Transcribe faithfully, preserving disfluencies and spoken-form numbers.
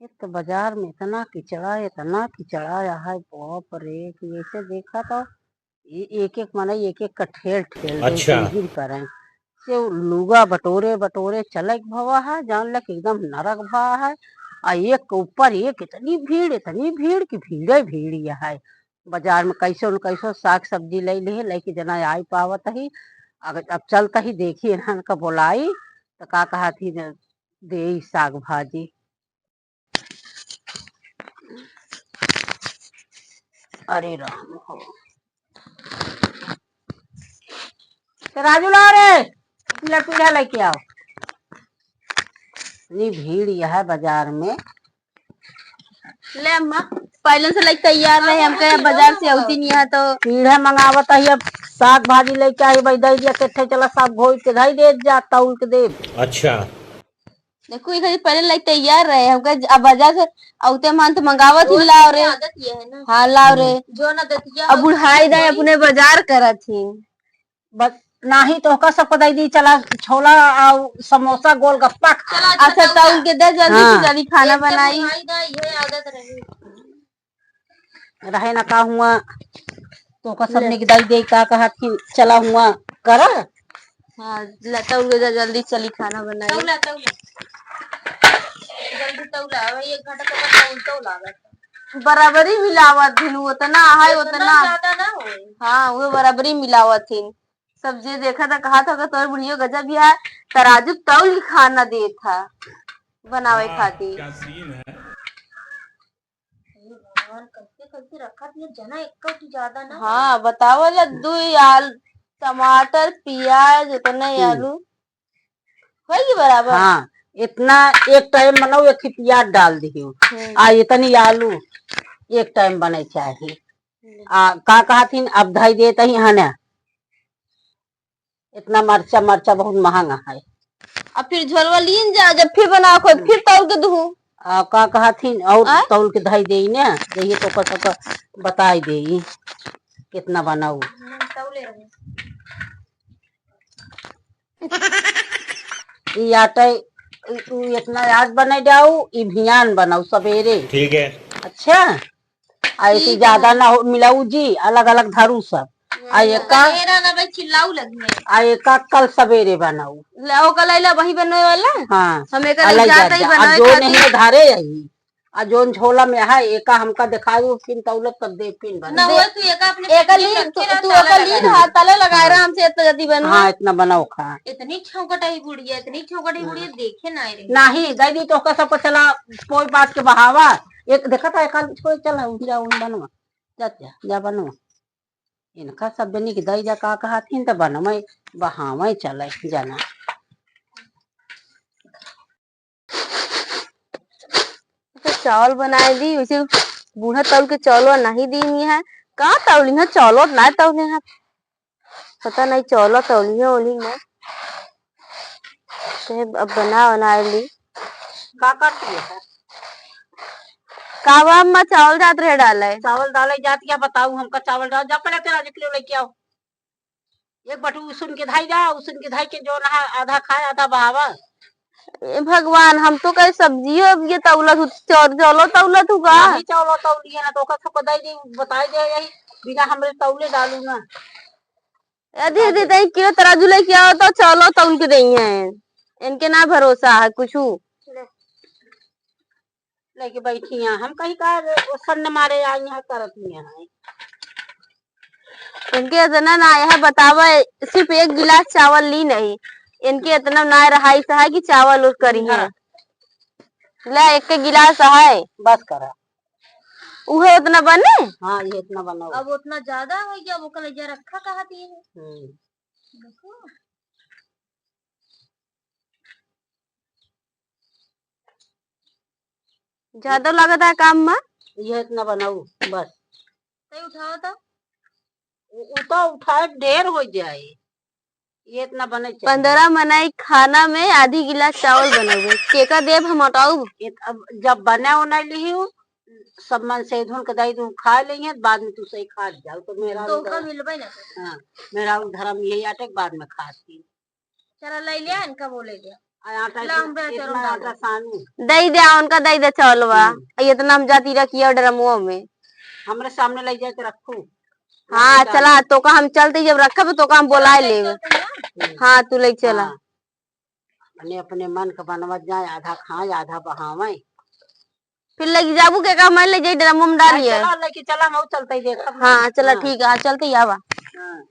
एक तो बाजार में इतना किचड़ा, इतना किचड़ा है, बाप रे, कि ऐसे देखा तो ये एक एक मनई एक एक का ठेल ठेल दे अच्छा। के गिर पड़े। से लुगा बटोरे बटोरे चले के भवा है, जान ले कि एकदम नरक भवा है। आ एक के ऊपर एक इतनी भीड़, इतनी भीड़ कि भीड़े भीड़ यह है। बाजार में कैसो न कैसो साग सब्जी ले ले, लेके जना आई पावत ही। अगर अब चलत ही देखी इन्हन का बोलाई तो का कहत ही न, देई साग भाजी। अरे राम हो। तो राजू ला रे, पीला पीला लेके आओ। इतनी भीड़ यह है बाजार में। ले अम्मा, पहले से लेके तैयार रहे, हमके बाजार से औती नहीं है तो। पीढ़ा मंगावत है, अब साग भाजी लेके आई, भाई दे दिया, के थे चला साग घोई के धई दे जा, तौल के दे। अच्छा। देखो, एक घड़ी पहले लाइक तैयार रहे, हमका ज-, अब बाजार से औते मान तो मंगावत ही, लाओ रे। आदत ये है ना। हाँ, लाओ रे। जो ना दतिया अब होती बुढ़ाई है, दाई वही। अपने बाजार करत ही। बस, नाही तो ओका सबको दे दी, चला छोला और समोसा, गोलगप्पा खा। चला, अच्छा, अच्छा, तौल के दे, जल्दी से हाँ। जल्दी खाना एक तो बनाई। बुढ़ाई दाई, ये आदत रही। रहे ना का हुआ, तो ओका सब ले। निकदाई दे, का कहत कि चला हुआ करा। हाँ, ले तौल के जा, जल्दी चली खाना बनाई। तौला, तौला। जल्दी तौला, वही एक घंटा तक तौल, तौल लागत। बराबरी मिलावत भिन, उतना है, उतना उतना। ज्यादा ना होई। हाँ, वो बराबरी मिलावत हिन। सब जे देखा था, कहा था कि तोर बुढ़ियो गजब ही है, तराजू तौल के खाना देत था बनावे हाँ, खातिर। क्या सीन है। हे भगवान, कैसे कैसे रखत ये जना, एक कौटी ज्यादा ना। हाँ, बतावल, दुई आल-, टमाटर, पियाज, उतने हम्म। आलू, होई बराबर? हाँ, इतना एक टाइम बनाओ, एक ही पियाज डाल दियो। हम्म। आ इतनी आलू एक टाइम बने चाही। हम्म। आ का कहत हिन, अब धई देत ही हने। इतना मरचा, मरचा बहुत महंगा है। अब फिर झोलवा लीन जा, जब फिर बनाओ कोई, फिर तौल के दुहू। आ, का कहत हिन, और आय? तौल के धई देई ने, जइहे तो ओकर सबका बताई देई, कितना बनाऊ। हम्म, तौले रहे। ई आटा, ई, तू इतना आज बनाई जाऊ, ई भियान बनाऊ सवेरे। ठीक है। अच्छा? आ ऐसे ठीक ज्यादा है। ना हो, मिलाऊ जी, अलग-अलग धरू सब। आ हम्म, एका, ढेर ना भाई, चिल्लाऊ लगी है। आ एका कल सवेरे बनाऊ। ले, ओ कल आइला वही बनवे वाला? हाँ। हम एका आ ले ले जाते जा, ही जा। आ बनावे जो खातिर। नहीं धारे यही। आ जोन झोला में है, एका हमका दिखाई, वो फिन तौलत तब दे, फिन बना। ना दे। हो, तू एका अपने एका फ्रिज में लीन, रखे तू, रहा, तू ताला एका लगा लीन, दे। हाँ, ताला लगाए हाँ। रहा, हमसे इतना जल्दी बनवा। हाँ, इतना बनाओ खा। इतनी छौंकट आई बुढ़िया, इतनी छौंकट आई हम्म। बुढ़िया, देखे ना आई रही। नहीं, दे दी तो ओका सबको चला, कोई बात के बहावा। एक देखा था, एका छोड़, चला, उठ जा, उठ बनवा। जा, जा, जा बनवा। इनका सब जनी के दई जा का कहत हिन त बनवै, बहावै चलै जना। तो चावल बनाए दी, वैसे बूढ़ा तौल के चावल नहीं दीनी है। का तौली है? चावल ना तौली है। पता नहीं चावल तौली है, ओली ना। ते अब बना, बना ली। का करती है? का बा अम्मा, चावल जात रहे डाले? चावल डाले जात क्या बताऊ हमका, चावल डाल जा, पहले तेरा किलो लेके आओ। एक बटू उसन के धाई जा, उसन के धाई के जो नहा आधा खाए, आधा बहावा। ए भगवान, हम तो कहे सब्जियो अब ये तौलत हूँ, चौ-, चौलो तौलत हूँ का? नहीं चौलो तौली है ना, तो ओकर सबको दे दे, बताई दे यही, बिना हमरे तौले डालू ना। ए दीदी, दे। तई किलो तराजू लेके आओ तो चौलो तौल के दई है। इनके ना भरोसा है कुछू। ले। लेके बैठी हैं। हम कहीं का रे, वो सन्न मारे आई हैं, करत ही हैं। इनके इतना ना आया है, बतावे, सिर्फ एक गिलास चावल ली नहीं, इनके इतना ना रहाई सहाय कि चावल उस करी है। हाँ। ले, एक के गिलास है। बस करा। उहे उतना बने? हाँ, ये इतना बना हुआ। अब उतना ज्यादा हो गया, वो कलेजा रखा कहा दिए है। हम्म। देखो। ज्यादा लगता है काम में? ये इतना बनाऊ, बस। तई उठाओ तो। उ-, उ तो उठाए ढेर हो जाए। ये इतना बने चाहिए। पन्द्रह मनई खाना में आधी गिलास चावल बनावे। केका देब हम हटाऊ? ये अब जब बने उन्हें लिही हूँ, सब मन से धुन के दई दूँ, खा लेंगे, बाद में तू सही खा जाओ, तो मेरा तो उधर का मिलबे ना करे। हाँ, मेरा उधर हम यही आटे के बाद में खाती। चला ले लिया, इनका बोले लिया। आ, आटा ला, हम बेच इतना रहा हूँ। आटा सानी। दे दे, उनका दे दे चावलवा। हम्म। आ, इतना हम जाती रखिए ड्रमुआ में। हमरे सामने ले जाके रखू। हाँ, चला, तोका हम चलते जब रखब, तोका हम बोलाए लेब। हाँ, तू ले चला। हाँ। अपने, अपने मन का बनवत जाए, आधा खाए, आधा बहावे। फिर लगी जाबू के का, मैं ले जाई ड्रम में डालिए। चला, लेके चला, हम चलते ही देखब ना। हाँ, चला, हाँ। ठीक है, हाँ, चलते ही आवा। हाँ।